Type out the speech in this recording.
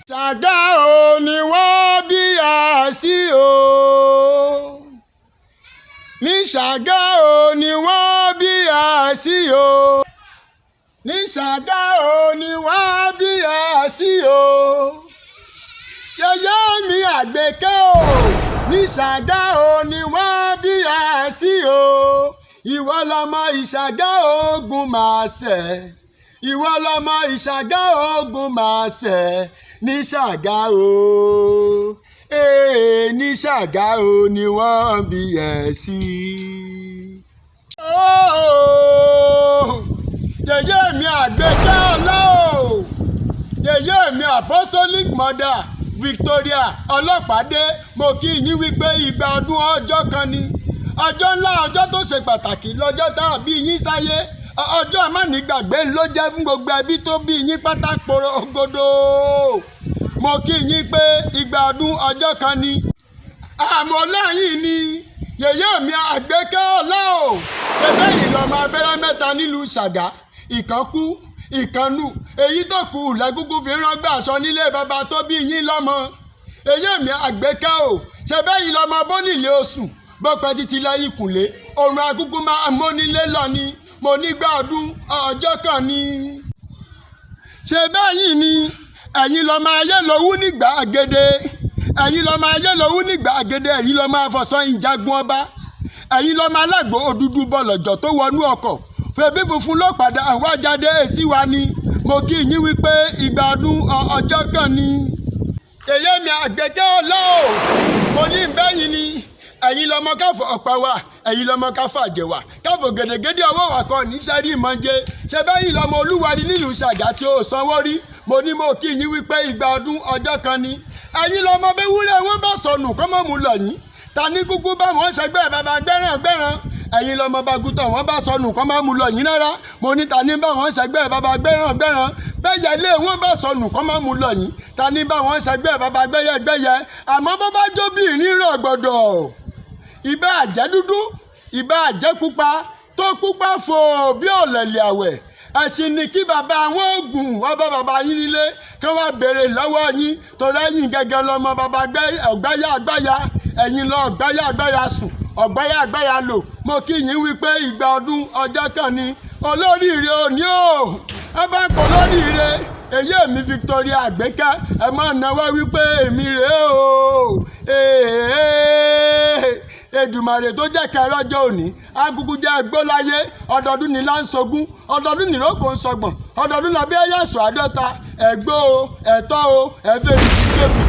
Ṣàgá o ni wọ́n bí a sí o, ní Ṣàgá o ni wọ́n bí a sí o, ní Ṣàgá o ni wọ́n bí a sí o. Yẹyẹ mi Àgbékẹ́ o, ní Ṣàgá o ni wọ́n bí a sí o. Ìwọ lọmọ Ìṣàgá ogun máa ṣẹ̀, ìwọ lọmọ Ìṣàgá ogun máa ṣẹ̀ ní Ṣàgá o. Ee, ní Ṣàgá o ni wọ́n bí ẹ sí. Ooo, yèyé mi Àgbékẹ́ ọlá o, yèyé mi Apostolic Mother Victoria Ọlọ́pàdé, mo kí yín wípé ìgbà ọdún ọjọ́ kan ni, ọjọ́ ńlá, ọjọ́ tó ṣe pàtàkì lọ́jọ́ tá a bí yín sáyé. Ọjọ́ amánigbàgbé ló jẹ́ fún gbogbo ẹbí tó bí yín pátá porogodo. Mo kí yín pé ìgbà ọdún ọjọ́ kan ni. Àmọ́ lẹ́yìn ni yèyé mi Àgbékẹ́ ọlá o, ṣe bẹ́yìn lọ́mọ abẹ́rẹ́ mẹ́ta nílùú Ṣàgá, ìkan kú, ìkan nù, èyí tó kù lẹ́gúngún fi rán gbà aṣọ nílé bàbá tó bí yín lọ́mọ. Èyí mi Àgbékẹ́ o, ṣe bẹ́yìn lọ́mọ bónílé oṣù bó pẹ́ títí lẹ́yìn kùnlé òrùn agúngún máa mónílé lọ ni. Mo nígbà ọdún ọjọ́ kan ni. Ṣe bẹ́yìn ni ẹ̀yin lọ́mọ ayé lówú nígbà gèdè, ẹ̀yin lọ́mọ ayé lówú nígbà gèdè, ẹ̀yin lọ́mọ afọ̀sán ìjagun ọba, ẹ̀yin lọ́mọ alágbó òdúdú bọ̀lọ̀jọ̀ tó wọnú ọkọ̀ fèbí funfun ló padà wá jáde sí wa ni. Mo kí yín wípé ìgbà ọdún ọjọ́ kan ni. Èyí mi Àgbékẹ́ ọlá o, mo ní bẹ́yìn ni ẹ̀yin lọ́mọ káfọ̀ ọ̀pá wa, ẹ̀yin lọ́mọ káfọ̀ àjẹwà káfọ̀ gèdègèdè ọwọ́ wa kan ní sẹ́rí ìmọ̀jẹ. Ṣe bẹ́yìn lọ́mọ olúwarí nílùú Ṣàgá tí ó sanwó rí? Mo ní mo kí yín wípé ìgbà ọdún ọjọ́ kan ni. Ẹ̀yin lọ́mọ bẹ́wúrẹ́ wọn bá sọnù kọ́mọ́ mu lọ yín ta ní kúkú bá wọn ṣẹgbẹ́ bàbá gbẹ́ràn gbẹ́ràn. Ẹ̀yin lọ́mọ bàgùtàn wọn bá sọnù kọ́ máa mú lọ yín rárá. Mo ní ta ní bá wọn ṣẹgbẹ́ bàbá gbẹ́ràn gbẹ́ràn. Bẹ́yẹ lé wọn bá sọnù kọ́ máa mú lọ yín ta ní bá wọn ṣẹgbẹ́ bàbá gbẹ́yẹ gbẹ́yẹ. Àmọ́ bó bá jó bí ìrírọ̀ gbọ́dọ̀, ìbá àjẹ́ dúdú, ìbá àjẹ́ pupa tó pupa fò bí ọ̀lẹ̀lẹ̀ àwẹ̀, ẹ̀sìn ni kí bàbá àwọn oògùn ọba bàbá yín nílé kí wọ́n béèrè lọ́wọ́ yín, torí ẹ̀yin gẹ́gẹ́ lọ́mọ bàbá ọ̀gbáyà àgbáyà. Ẹ̀yin lọ ọ̀gbáyà àgbáyà sùn, ọ̀gbáyà àgbáyà lò. Mo kí yín wípé ìgbà ọdún ọjọ́ kan ni. Olóríire òní o, ẹ bá ń pọ̀ lóríire. Èyí èmi Victoria Àgbékẹ́, ẹ máa náwó wípé èmi rèé o. Èdùmàrè tó jẹ́ kẹrọ́jọ́ òní agugu jẹ́ gbóláyé. Ọdọọdún ní láǹṣogún, ọdọọdún ní rókò ń sọgbọ̀n, ọdọọdún làbí ẹ̀yàsọ̀ 50. Ẹ̀gbó o, ẹ̀tọ́ o, ẹ̀fẹ̀ ìdíjọ́bì.